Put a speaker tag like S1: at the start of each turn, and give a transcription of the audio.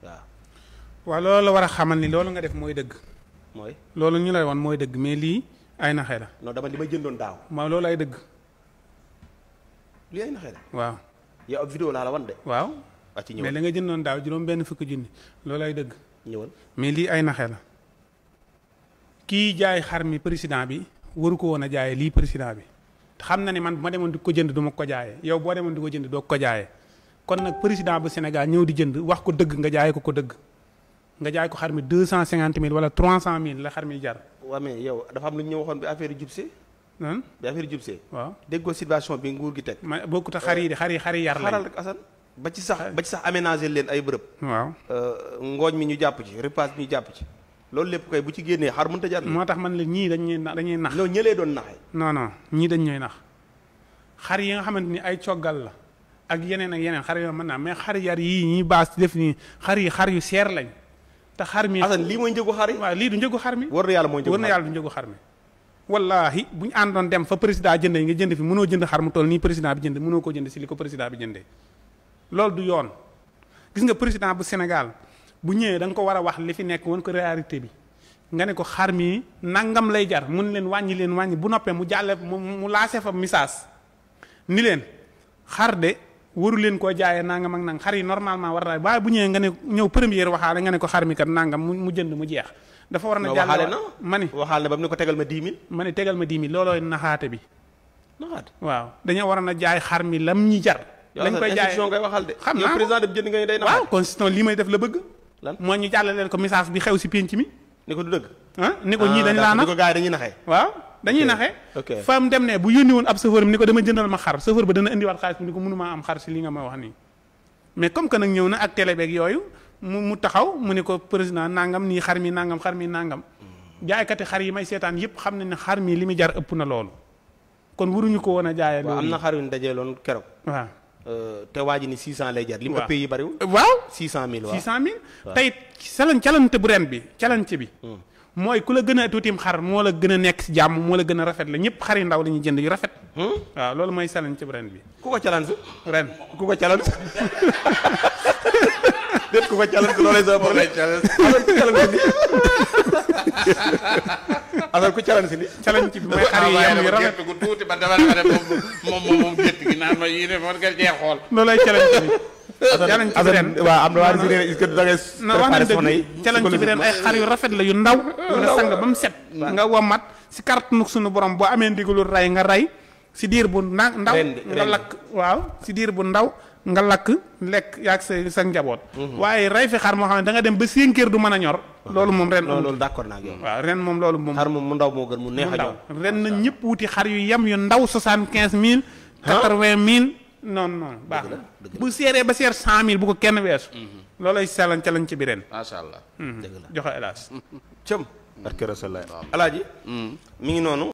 S1: waaw.
S2: waaw loolu la war a xamal ni loolu nga def mooy dëgg.
S1: mooy.
S2: loolu ñu lay woon mooy dëgg mais lii ay naxee la.
S1: non dama li ma jëndoon daaw.
S2: ma loolu ay dëgg.
S1: lii ay naxee la.
S2: waaw.
S1: yow ab vidéo laa la wan de.
S2: waaw.
S1: ci ñëwal
S2: mais la nga jëndoon daaw juróom benn fukki junni loolu ay dëgg.
S1: ñëwal.
S2: mais lii ay naxee la. kii jaay xar mi président bi waru ko woon a jaayee lii président bi xam na ni man bu ma demoon di ko jënd du ma ko jaayee yow boo demoon di ko jënd doo ko jaayee kon nag président bu Sénégal ñëw di jënd wax ko dëgg nga jaay ko dëgg nga jaay ko xar mi 250 000 wala 300 000 la xar mi jar.
S1: waaw mais yow dafa am lu ñu waxoon bi affaire yu jubsee. bi affaire yu jubsee.
S2: waaw
S1: déggoo situation bi nguur gi teg.
S2: ma bokkut a xar yi de xar yi yar lañ.
S1: xaral rek Assane ba ci sax aménager leen ay bërëb.
S2: waaw.
S1: ngooñ mi ñu jàpp ci repas mi ñu jàpp ci. loolu lépp kay bu ci génnee xar mënut a jar.
S2: moo tax man la ñii dañuy nax.
S1: non ñëlee doon naxee.
S2: non ñii dañ ñooy nax xar yi nga xamante ni ay coggal la ak yeneen xar yoo mën naa mais xar yar yii ñuy baas def nii xar yu seer lañ te xar mi.
S1: Assane lii mooy njëgu xar yi.
S2: waaw lii du njëgu xar mi.
S1: war na yàlla mooy njëgu xar mi
S2: war na yàlla du njëgu xar mi. wallaahi bu ñu àndoon dem fa président jëndee nga jënd fi mënoo jënd xar mu toll nii président bi jënd mënoo ko jënd si li ko président bi jëndee loolu du yoon gis nga président bu Sénégal bu ñëwee da nga ko war a wax li fi nekk woon ko réalité bi nga ne ko xar mi nangam lay jar mun leen wàññi bu noppee mu jàlle mu laase fa message ni leen xar de waru leen koo jaayee nangam ak nangam xar yi normalement war naa waaye bu ñëwee nga ne ñëw première waxaale nga ne ko xar mi kat nangam mu jënd mu jeex. dafa war na jàll ma ni
S1: waxaale na ba mu ne ko tegal ma 10 000.
S2: ma ni tegal ma 10 000 loolooy naxaate bi.
S1: naxaate
S2: waaw dañoo war na jaay xar mi lam ñi jar.
S1: lañ koy jaay institution ngay waxal de.
S2: xam naa
S1: président de jënd nga day naxaate.
S2: waaw constitution lii may def la bëgg.
S1: lan
S2: moo ñu jàll leen ko message bi xew si penc mi.
S1: ni ko du dëgg.
S2: ni ko ñii dañ laa nax
S1: ni ko gars yi dañuy naxee.
S2: waaw dañuy naxee.
S1: ok
S2: fam dem ne bu yónni woon ab chauffeur mi ni ko dama jëndal ma xar chauffeur ba dana indiwaat xaalis bi ni ko mënumaa am xar si li nga ma wax nii mais comme que nag ñëw na ak télé beeg yooyu mu taxaw mu ne ko président nangam nii xar mi nangam jaaykati xar yi may seetaan yëpp xam nañ ne xar mi li muy jar ëpp na loolu kon waruñu ko woon a jaayee. loolu
S1: am na xar yu ñu dajeeloon keroog.
S2: waaw.
S1: te waa ji ni 600 lay jar. li mu ëppee yi bariwul.
S2: waaw
S1: 600000 waaw
S2: 600000. waaw tey calante bu ren bi calante bi. mooy ku la gën a tuutim xar moo la gën a nekk si jàmm moo la gën a rafet la ñëpp xar yu ndaw la ñuy jënd yu rafet. waaw loolu mooy calante bu ren bi.
S1: ku ko calante.
S2: ren
S1: ku ko calante. déet ku ko calante loolay sa problème. alors ku challenge ni
S2: challenge bi mooy xar yi yam yu rafet
S3: gu tuuti ba dama la moom gerte gi naan ma yii ne man nga cee xool.
S2: loolay challenge bi. challenge bi ren
S1: waaw am na waa si est-ce que da ngay
S2: préparé soxna yi challenge bi ren ay xar yu rafet la yu ndaw. nga sang ba mu set. nga womat si carte nu suñu borom boo amee ndigalu ray nga ray si diir bu ndaw nga lakk waaw si diir bu ndaw nga lakk lekk yaag sa njaboot. waaye rey fi xar moo xam ne da nga dem ba 5 heures du mën a ñor. loolu moom ren
S1: loolu d'accord naa ak yow.
S2: waaw ren moom loolu moom.
S1: xar moom mu ndaw moo gën mu neex a ñor.
S2: ren na ñëpp wuti xar yu yem yu ndaw 75000. 80000 non baax na. bu seeree ba seer 100000 bu ko kenn weesu. loolay challenge bi ren.
S3: macha allah.
S1: dëgg la
S2: joxe hélas.
S1: cëm. barke Rasulullah alaaji mi ngi noonu.